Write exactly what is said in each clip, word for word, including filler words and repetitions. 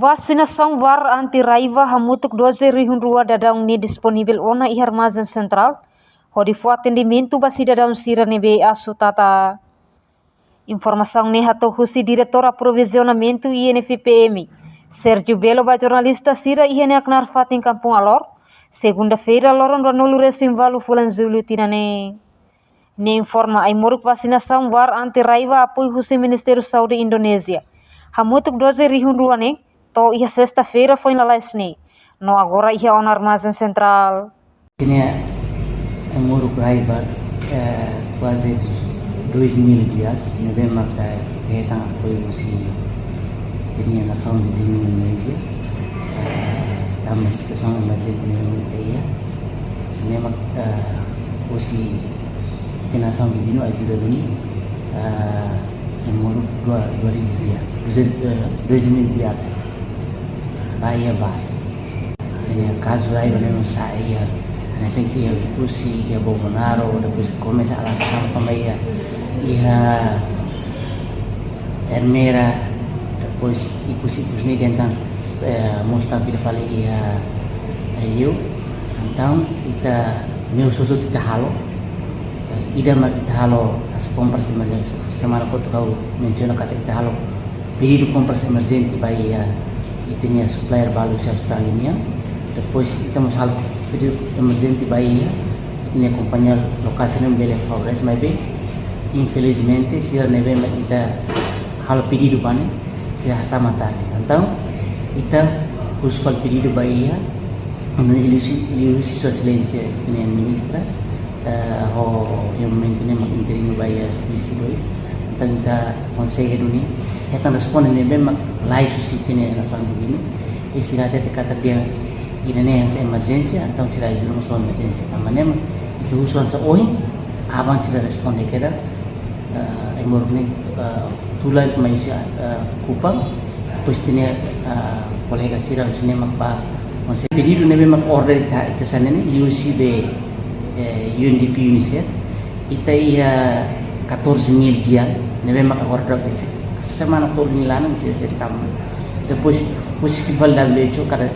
Vasinasaun VAR anti raiva hamutuk doze rihun rua daudaun ne'e disponivel ona iha armazén sentrál, hodi fó atendimentu ba sidadaun sira ne'ebé asu tata. Informasaun ne'e hato'o husi Diretór Aprovizionamentu I N F P M, Sérgio Belo, ba jornalista sira iha nia knaar fatin Kampung Alor, segunda-feira, loron ruanulu-resin-ualu fulan Jullu tinan ne'e. Nia informa ai-moruk vasinasaun VAR anti raiva apoiu husi Ministériu Saúde Indonézia, hamutuk doze rihun rua ne'e, to'o iha sesta-feira foin lalais ne'e, no agora iha ona armazén sentrál. Ita-nia ai-moruk raiva, eh, kuaze dois mil reais, ne'ebé maka ita hetan apoiu husi ita-nia nasaun viziñu Indonézia, eh, tanba situasaun emerjente ne'ebé ita iha. Ne'e mak, eh, husi ita-nia nasaun viziñu ajuda duni, eh, ai-moruk dua, dua ribu reais, duzentos, eh, dois mil reais. Ba iha ba. Ita-nia kazu raiva ne'e mós sa'e iha, hanesan iha Oekusi, iha Bobonaro, depois komesa alas tanba iha, iha Ermera, depois ikus-ikus ne'e ita hetan, eh, mós tanba ida fali iha, eh, Aileu. Entaun ita, meus hotu ita halo, eh, ida mak ita halo as kompras emerjente, semana kotuk ha'u mensiona katak ita halo pedidu kompras emerjente ba iha ita-nia supplier balu husi Austrália nian. Depois ita mós halo pedidu emerjente ba iha ita-nia kompañia lokál sira ne'ebé bele favorese, maibé infelizmente sira ne'ebé mak ita halo pedidu ba ne'e sira hatama tarde. Entaun ita husu fali pedidu ba iha, no liuhusi, liuhusi Sua Exelénsia ita-nia ministra, eh, ho iha momentu ne'e mak interinu ba iha vinte e dois. Entaun ita konsege duni hetan responde ne'ebé mak lais husi ita-nia nasaun viziñu. I sira hatete katak dehan ida-ne'e hanesan emerjénsia, entaun sira ajuda mós ho emerjénsia. Tanba ne'e mak ita husu hanesan ohin, aban sira responde kedas, eh, ai-moruk ne'e, eh, tula mai husi, eh, Kupang, depois ita-nia, eh, kolega sira husi ne'e mak ba konsege. Pedidu ne'ebé mak order ita, ita hanesan ne'e, liuhusi be, eh, U N D P, UNICEF, ita iha catorze mil reais, ne'ebé mak agora droga ese semana tolu nia laran, ese, ese tama. Depois, husi fila fali W H O kada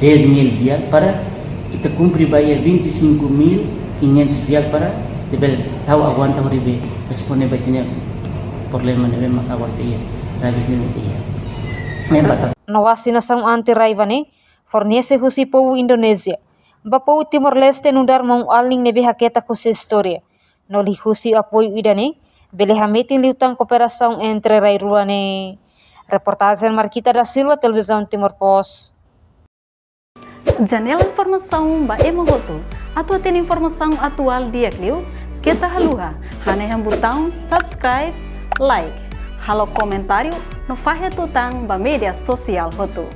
dez mil reais para ita kumpre ba iha vinte e cinco mil quinhentos reais para ita bele tau aguenta hodi be responde ba ita-nia problema ne'ebé mak agora ita iha, rabis ne'ebé ita iha. Ne'e mak ita. No vasinasaun anti raiva ne'e fornese husi povu Indonézia ba povu Timor-Leste nu'udar maun-alin ne'ebé haketak husi istória. No liuhusi apoiu ida-ne'e bele hametin liután kooperasaun entre rai rua ne'e. Reportajen Marquita da Silva, Televizaun Timor Post. Janela informasaun ba ema hotu. Atu hatene informasaun atuál di'ak liu, keta haluha hanehan butaun subscribe, like, halo komentáriu no fahe tutan ba média sosiál hotu.